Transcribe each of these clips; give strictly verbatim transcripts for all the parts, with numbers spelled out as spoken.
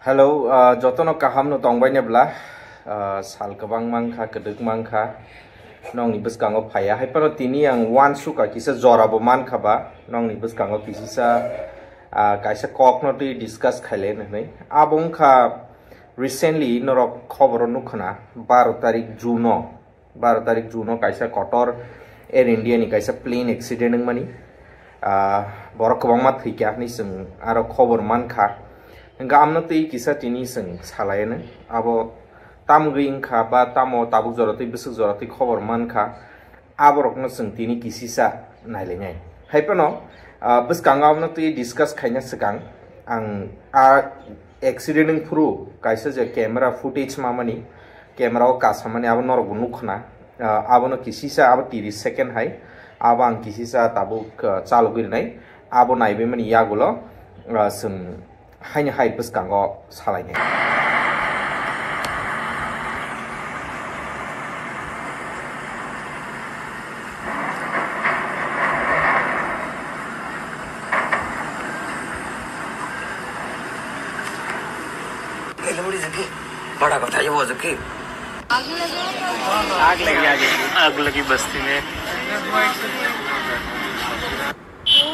Hello, ah, jotono kaham no tongbai ne bla? Ah, sal kwbang mankha, kwdwk mankha, nongni bwskango phaiya. Hai phano tini ang uansukha kisa jora bo mankha ba, nongni bwskango kisisa, ah, kaisa kok no twi discuss khaile hinwi. Abo wngkha recently norok khoboro nukhana baro tarik June o. Baro tarik June o kaisa kotor Air India ni kaisa plane accident wngmani. Ah, borok kwbangma thwikha hinwi chwng aro khobor mankha. Hwnkhe amno twi kisa tini chwng salaiyano. Abo tamgwi wngkha ba tamo tabuk jora twi bwswk jora twi khobor mankha. Aborokno chwng tini kisisa nailainai. Hai phano, ah, bwskango amno twi discuss khaina swkang ang a accident wngphuru kaisa je camera footage mamani, camera o kasamani abo norok bo nukhana. Ah, abono kisisa abo tiris second hai, abo ang kisisa tabuk, ah, chalogwi rwnai, abo naibaimani yagulo, ah, chwng haino hai bwskango salainai. बड़ा बताइए वो जबकि आग लगी, आग लगी। आग लगी बस्ती में। ओ,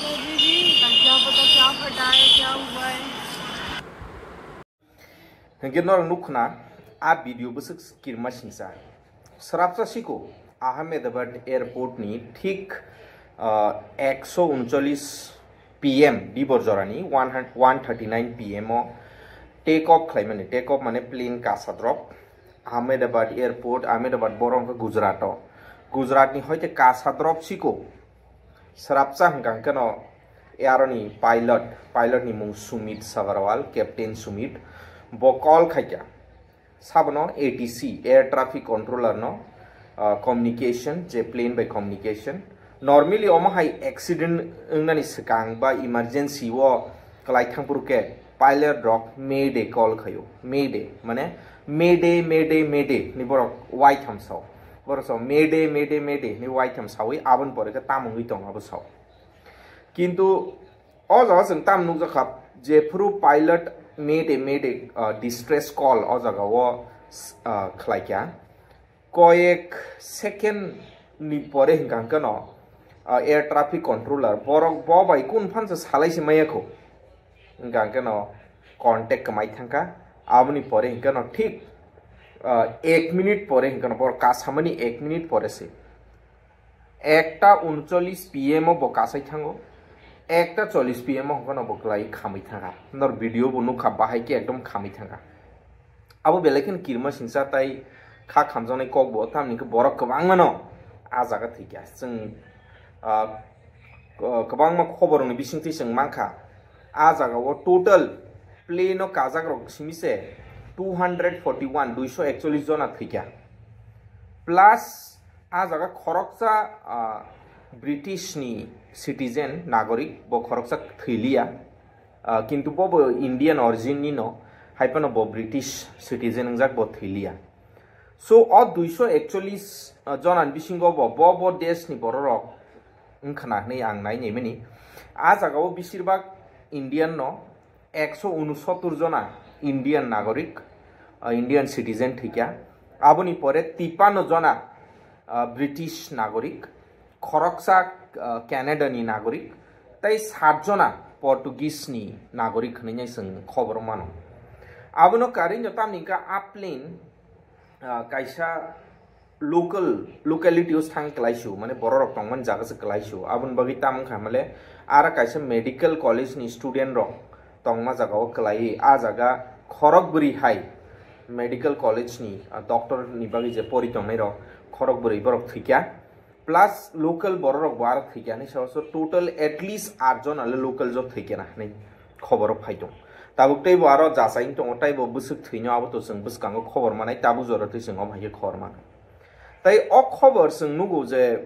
अभी भी क्या पता क्या फटा है, क्या हुआ है। Hwnkhe norok nukhna a video bwswk kirma singsa. Srapsa siko Ahmedabad airport ni thik, ah, ekso uncholish P M dibor jorani one thirty nine P M o take off khlaimani, take off mane plane kasa drop. Ahmedabad airport, Ahmedabad borok wngkha Gujarat o. Gujarat ni hoite kasa drop siko. Srapsa hwnkha hwnkhe no aroni pilot, pilot ni mung Sumit Sabharwal, Captain Sumit, bo call khaikha. Sabono A T C, Air Traffic Controller no, ah, communication, je plane by communication. Normally omo hai accident wngnani swkang ba emergency o kwlai thangphuru khe pilot rok Mayday call khaio. Mayday, mane Mayday, Mayday, Mayday ni borok waitham sao. Borok sao Mayday, Mayday, Mayday ni waitham sawi aboni pore khe tamo wngwi tong abo sao. Kintu o jaga chwng tam nukjakha, jephuru pilot Mayday, Mayday, ah, distress call o jaga o, ah, khlaikha. Koyek second ni pore hwnkha hwnkhe no, ah, air traffic controller borok bo bai kun phansa salai se maya kho. Hwnkha hwnkhe no contact kwmai thangkha. Aboni pore hwnkhe no thik, ah, ek minute pore hwnkhe no borok kasamani ek minute pore se. Ekta uncholish P M o bo kasai thango. Ekta chollish P M o hwnkhe no bo kwlai khamwi thangkha. Nor video bo nukha, bahai khe ekdom khamwi thangkha. Abo belai kheno kirima singsa tai kha khamjaknai kok bo, tamni khe borok kwbangma no a jaga thwikha. Chwng, ah, kwbangma khobor ni bisingtwi chwng mankha. A jaga o total plane o kajak rok simi se two hundred forty one, duiso ekchollish jona thwikha. Plus a jaga khoroksa, ah, British ni citizen, nagorik, bo khoroksa thwiliya. Ah, kintu bo bo Indian origin ni no, hai phano bo British citizen wngjak, bo thwiliya. So o duiso ekchollish, ah, jona ni bisingo bo, bo, bo desh ni borok rok wngkhana hinwi ang nai naimani. A jaga o bisirbak Indian no, ekso unsottor jona Indian nagorik, ah, Indian citizen thwikha. Aboni pore tipanno jona, ah, British nagorik, khoroksa, ah, Canada ni nagorik, tei sat jona Portuguese ni nagorik hinwi chwng khobor mano. Abono karwi no tamni hwnkha a plane, ah, kaisa local, locality o thang kwlaisu, mane borok rok tongmani jaga se kwlaisu. Aboni bagwi tamo wngkha hwnmale, ara kaisa medical college ni student rok tongma jaga o kwlaiwi, a jaga khorok bwrwi hai medical college ni, ah, doctor ni bagwi je pori tongnai rok khorok bwrwi borok thwikha, plus local borok rok bo aro thwikha hinwi sao, so total at least at jon ale local jo thwikha na hinwi khobor o phai tong. Tabuk tei bo aro jachai wng tongo, tei bo bwswk thwino abo to chwng bwskango khobor manai, tabuk jora twi chwng omo hai khe khobor mano. Tei o khobor chwng nugo je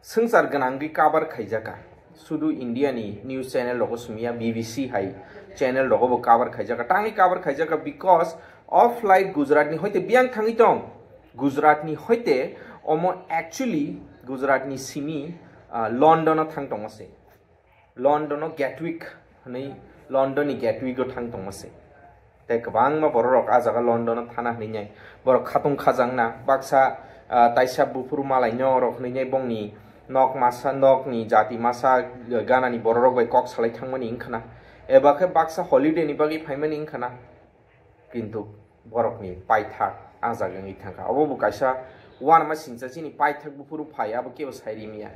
swngchar gwnangwi cover khaijakha. Sudu India ni news channel rogo simiya, B B C hai channel rogo bo cover khaijakha. Tangwi cover khaijakha because o flight Gujarat ni hoite biyang thangwi tong. Gujarat ni hoite omo actually Gujarat ni simi, ah, London o thang tongo se. London o Gatwick hinwi London ni Gatwick o thang tongma se. Tei kwbangma borok rok a jaga London o thana hinwi nai borok khatung khajakna baksa, ah, taisa buphuru malai no rok hinwi nai bongni nok masa, nok ni jati masa, gana ni borok rok bai kok salai thangmani wngkhana, eba khe baksa holiday ni bagwi phaimani wngkhana. Kintu borokni paithak a jaga wngwi thangkha. Obo bo kaisa uanama singcha, chini paithak buphuru phai, abo kebo sai rimiya.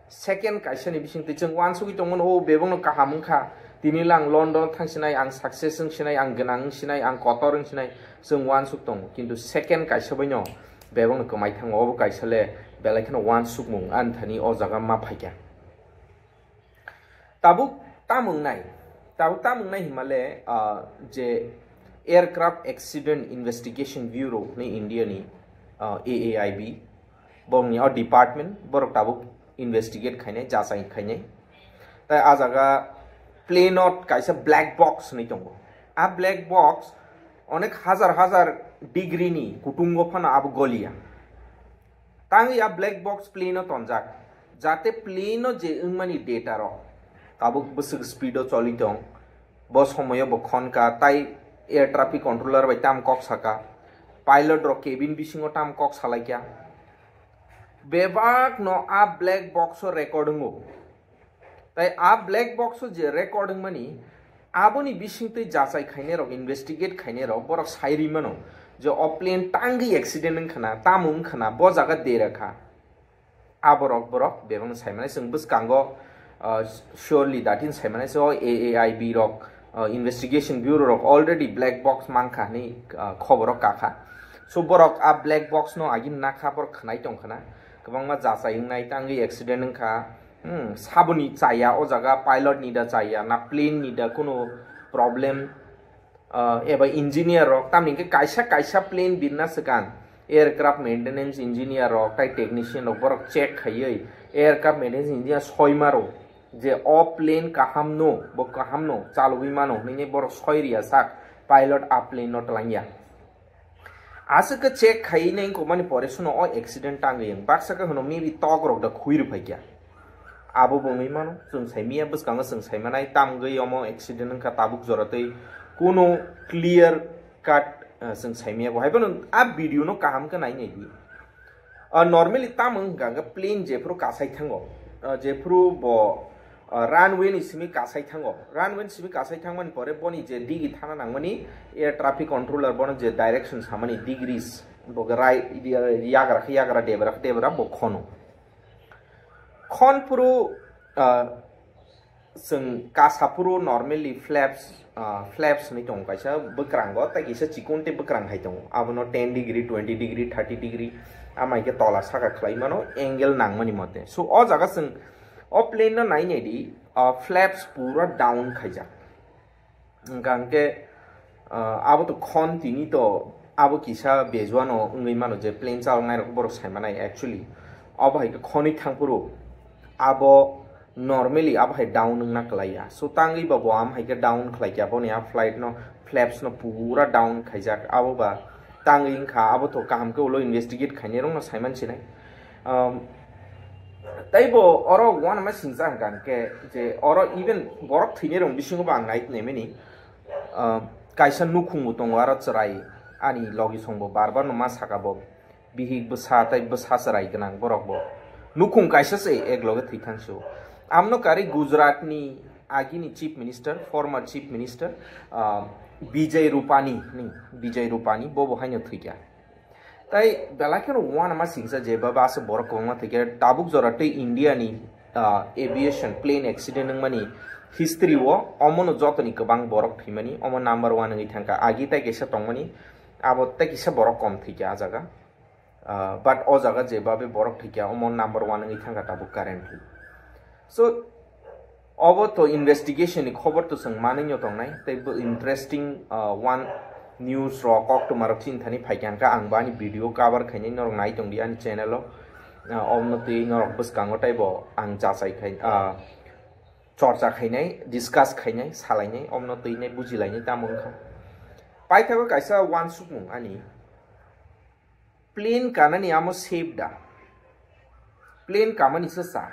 Second kaisani bisingtwi chwng uansugwi tongmano, o bebakno kaham wngkha, tini lang London thangsinai, ang success wngsinai, ang gwnang wngsinai, ang kotor wngsinai, chwng uansuk tongo. Kintu second kaisa baino bebakno kwmai thango, obo kaisa le belai kheno uansukmung ani thani o jaga ma phaikha. Tabuk tamo wngnai, tabuk tamo wngnai himale, ah, je Aircraft Accident Investigation Bureau ni India ni, ah, A A I B, bongni o department, borok tabuk investigate khainai, jachai khainai. Tai a jaga plane o kaisa black box hinwi tongo. A black box onek hajar hajar degree ni kutungo phano abo goliya. Tangwi a black box plane o tonjak, jate plane o je wngmani data rok tabuk bwswk speed o choli tong, bo somoyo bo khonka, tai air traffic controller bai tam kok saka, pilot rok cabin bisingo tam kok salaikya. Bebak no a black box o record wngo. Tai a black box o je record wngmani, aboni bisingtwi jachai khainai rok, investigate khainai rok, borok sai rwi mano je o plane tangwi accident wngkhana, tamo wngkhana, bo jaga dera kha. Aborok borok bebakno sai manai, chwng bwskango, ah, surely datin sai manai, so A A I B rok, ah, investigation bureau rok already black box mankha hinwi, ah, khoboro kakha. So borok a black box no agini nakha, borok khwnai tongkhana, kwbangma jachai wngnai, tangwi accident wngkha. Hmm, saboni chaya o jaga, pilot ni da chaya, na plane ni da kuno problem, ah, eba engineer rok, tamni hwnkhe kaisa kaisa plane birna swkang aircraft maintenance engineer rok tai technician rok borok check khaiwi aircraft maintenance engineer soi maro je o plane kaham no, bo kaham no chalogwi mano hinwi borok soi riya sak pilot a plane no twlangya. Aswk khe check khaiwi nai wngkukmani pore sono o accident tangwi wng. Baksa khe hwno maybe tok rok da khui rwphaikya. Abo bo wngwi mano, chwng sai miya bwskango chwng sai manai, tamgwi omo accident wngkha tabuk jora tei kuno clear cut, eh, chwng sai miya bo. Haiphano a video no kaham khe nai nai di. Ah, normally tamo wngkha hwnkhe plane jephuru kasai thango, ah, jephuru bo, ah, runway ni simi kasai thango, runway ni simi kasai thangmani pore boni je digi thana nangmani air traffic controller bono je direction samani degrees, bo khe right, yagra khe yagra, debra khe debra bo khono. Khon phuru, ah, chwng kasa phuru normally flaps, ah, flaps hinwi tongo kaisa bwkrango, tei kisa chikon tei bwkrang hai tongo. Abono ten degree, twenty degree, thirty degree, ama hwnkhe tola saka khlai mano angle nangmani mote. So o jaga chwng o plane no nai nai di, ah, flaps pura down khaijak. Hwnkha hwnkhe, ah, abo to khon tini to abo kisa bejuano wngwi mano je plane chaloknai rok borok sai manai actually. Abo hai khe khonwi thang phuru abo normally abo hai down wngna kwlaiya. So tangwi ba bo am hai khe down khlai khe aboni a flight no flaps no pura down khaijak. Abo ba tangwi wngkha abo to kaham khe ulo investigate khainai rok no sai mansinai. Um, tei bo oro uanama singcha hwnkha hwnkhe je oro even borok thwinai rok bisingo bo ang nai naimani, um, kaisa nukhung bo tongo aro chwrai ani logi song bo bar bar no ma saka bo bihik bwsa tei bwsa chwrai gwnang borok bo nukhung kaisa se ek loge thwi thang sio. Amno kari Gujarat ni agini chief minister, former chief minister, um, Bijay Rupani ni, Bijay Rupani bo bo haino thwikha. Tai belai kheno uanama singsa je baba aswk borok kwbangma thwikhe tabuk jora tei India ni, ah, aviation plane accident wngmani history o omono jotoni kwbang borok thwimani omo number one wngwi thangkha. Agi tai kaisa tongmani abo tai kisa borok kom thwikha ah jaga. Ah, but o jaga je babe borok thwikha omo number one wngwi thangkha tabuk currently. So obo to investigation ni khobor to chwng manwi no tongnai, tei bo interesting, ah, one news rok koktwma rok chini thani phaikha hwnkhe ang bo ani video cover khainai norok nai tongdi ani channel o. Ah, omno twi norok bwskango tei bo ang jachai khai, ah, chorcha khainai, discuss khainai, salainai, omno twi nai bujilainai tamo wngkha. Paithago kaisa uansukmung ani. Plane kanani amo safe da? Plane kamani se sa.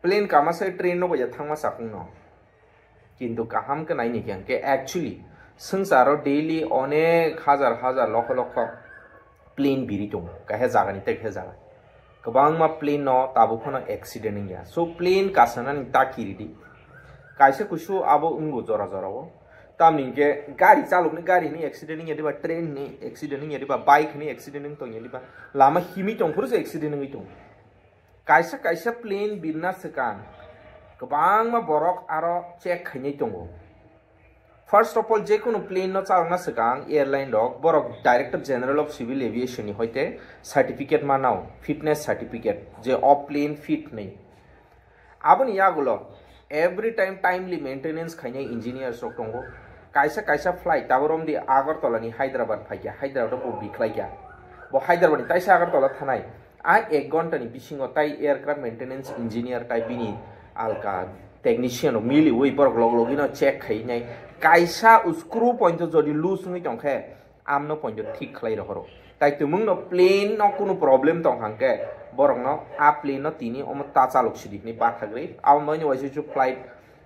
Plane kama se train no boya thangma sakung no. Kintu kaham khe naini khe hwnkhe actually swngcharo daily onek hajar hajar lokho lokho plane biri tongo, kaisa jagani tei kaisa jaga. Kwbangma plane no tabuk phano accident wngya. So plane kasanani ta kiridi. Kaisa kusu abo wngo jora jora o. Tamni hwnkhe gari chalokni gari hwnwi accident wngya diba, train hwnwi accident wngya diba, bike hwnwi accident wng tongya diba, lama himwi tong phuru se accident wngwi tongo. Kaisa kaisa plane birna swkang kwbangma borok aro check khainai tongo. First of all, jekunu plane no chalokna swkang airline rok borok Director General of Civil Aviation ni hoite certificate manao, fitness certificate, je o plane fit hwnwi. Aboni yagulo every time timely maintenance khainai engineers rok tongo. Kaisa kaisa flight tabuk romdi Agartala ni Hyderabad phaikha, Hyderabad bo bikhlaikha. Bo Hyderabad ni taisa Agartala thanai. A ek ghonta ni bisingo tai aircraft maintenance engineer tai bini alka technician rok miliwi borok log logino check khainai. Kaisa screw point o jodi loose wngwi tongkhe, amno point o thik khlai rohoro. Tai tumung no plane no kunu problem tong hangke borok no a plane no tini omo ta chalok sidi hwnwi pathagri. Abo bagwi waisa waisa flight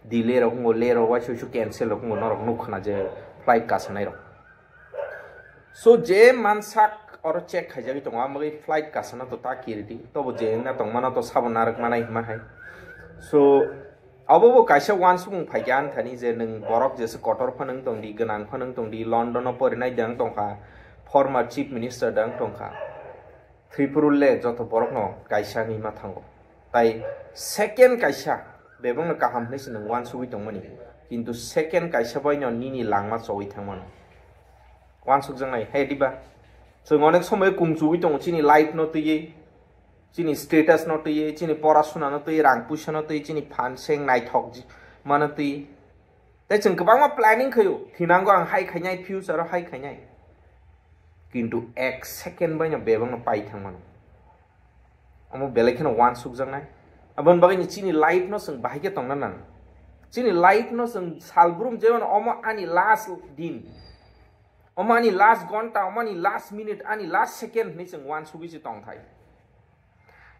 delay rok wngo, le rok waisa waisa cancel rok wngo, norok nuk khna je flight kasanai rok. So je mansak oro check khaijagwi tongo, amagwi flight kasana to ta kiridi, tobo je wngna tongmano to sabo narwk manai hima hai. So abo bo kaisa wansukmung phaikha ani thani je nwng borok jesa kotor phano wng tongdi, gwnang phano wng tongdi, London o porinai dang tongkha, former chief minister dang tongkha. Thwipuru le joto borokno kaisa wngwi ma thango. Tai second kaisa bebakno kaham hwnwi se nwng wansugwi tongmani, kintu second kaisa baino nini langma chowi thangmano. Wansukjaknai, hai diba? Chwng onek somoyo kung chugwi tongo chini life no twiwi, chini status no twiwi, chini porasuna no twiwi, rang puisa no twiwi, chini phan seng naithok ji-, mano twiwi. Tei chwng kwbangma planning khaio, thinango ang hai khainai, future o hai khainai. Kintu ek second baino bebakno pai thangmano. Omo belai kheno wansukjaknai. Aboni bagwi chini life no chwng bahai khe tongna nang. Chini life no chwng salbrum jemon omo ani last din. Omo ani last ghonta, omo ani last minute, ani last second hwnwi chwng wansugwi se tongthai.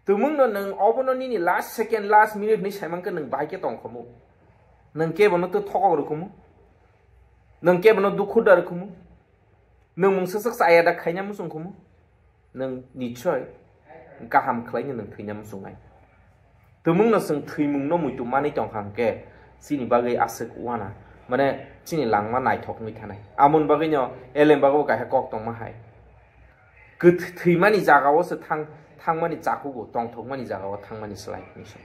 Tumungno nwng obono nini last second, last minute hwnwi saimankhe nwng bahai khe tongkhomu. Nwng kebono twi thokok rwkhumu. Nwng kebono dukhu da rwkhumu. Nwng mungsa swk chaya da khaina muchung khumu. Nwng nichoi kaham khlaino nwng thwina muchungnai. Tumungno chwng thwimungno muitu manwi tongkha hwnkhe chini bagwi aswk uana, mane chini langma naithok wngwi thanai. Amoni bagwino elem bagwi kaisa kok tongma hai. Kwth-, thwimani jagao se thang-, thangmani chakugo, tongthokmani jagao thangmani slai hwnwi sa.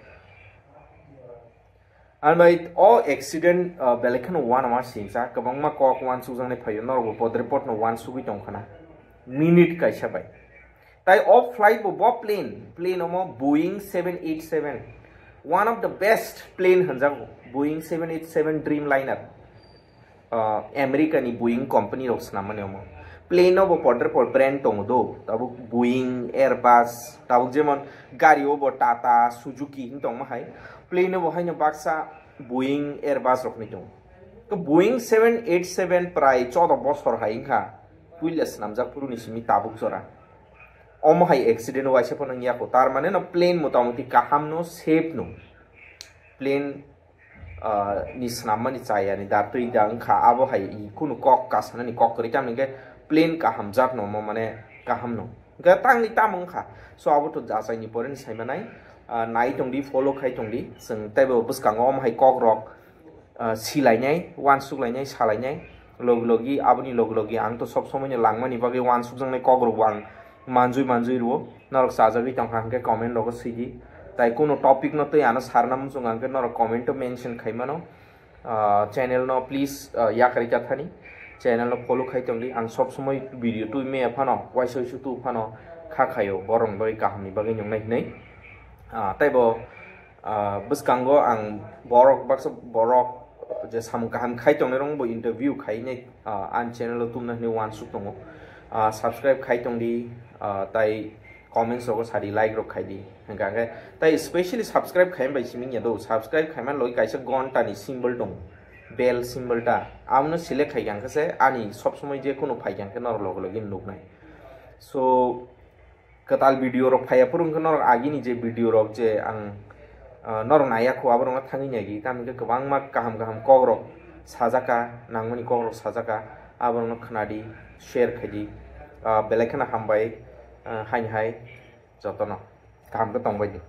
Ani bai o accident, uh, belai kheno uanama singcha, kwbangma kok uansukjaknai phaio, norokbo pod report no uansugwi tongkhana minute kaisa bai. Tai o flight bo, bo plane, plane omo Boeing seven eight seven, one of the best plane hwnjago, Boeing seven eight seven Dreamliner. Ah, America ni Boeing company rok swnam mani omo. Plane no bo podre pod brand tongo do, tabuk Boeing, Airbus, tabuk jemon gari o bo Tata, Suzuki hin tongma hai. Plane no bo haino baksa Boeing, Airbus rok ni tongo. To Boeing seven eight seven prai chodo bosor hai wngkha, puila swnamjak phuru ni simi tabuk jora. Omo hai accident waisa phano wngya kho, tar mane no plane motamoti kaham no, safe no. Plane ah, ni swnam mani chaya ni da twi da wngkha, abo hai kunu kok kasanani kok kwrwi, tamni hwnkhe plane kaham jat no omo, mane kaham no hwnkhe tangni tamo wngkha. So abo to achai ni pore ni sai manai, ah, nai tong di, follow khai tong di, chwng teibo bwskango omo hai kok rok, ah, silainai, uansuk lainai, salainai, logi logi, aboni logi logi ang to sob somoi no langmani bagwi uansuk jaknai kok rok bo ang manjui manjui rwo. Norok chajagwi tongkha hwnkhe comment rogo swidi. Tai kunu topic no twi ano sarna muchungo hwnkhe norok comment o mention khai mano. Ah, channel no please, ah, yakarwi ta thani. Channel no follow khai tongdi. Ang sob somoi video twi meya phano, waisa waisa tu phano kha khaio, borok ni bagwi kaham ni bagwi nung nai hinwi. Ah, taibo, ah, bwskango ang borok baksa borok je samung kaham khai tongnai rok bo interview khai nai, ah, ani channel o tumna hinwi uansuk tongo. Ah, subscribe khai tongdi, ah, tai comments rogo sadi, like rok khaidi. Hwnkha hwnkhe tai specially subscribe khaima bai simi ya do. Subscribe khaima logoi kaisa ghonta ni symbol tongo, bell symbol ta. Amno select khai kha hwnkhe se ani sob somoi je kunu phai kha hwnkhe norok loge loge nuknai. So kwtal video rok phaiya phuru hwnkhe norok agini je video rok je ang ah, norok naiya kho, aborokno thangwi naidi. Tamni hwnkhe kwbangma kaham kaham kokrok sajaka, nangmani kokrok sajaka, aborokno khwnadi, share khaidi. Ah, belai kheno hambai, ah, haini hai jotono kaham khe tongbaidi.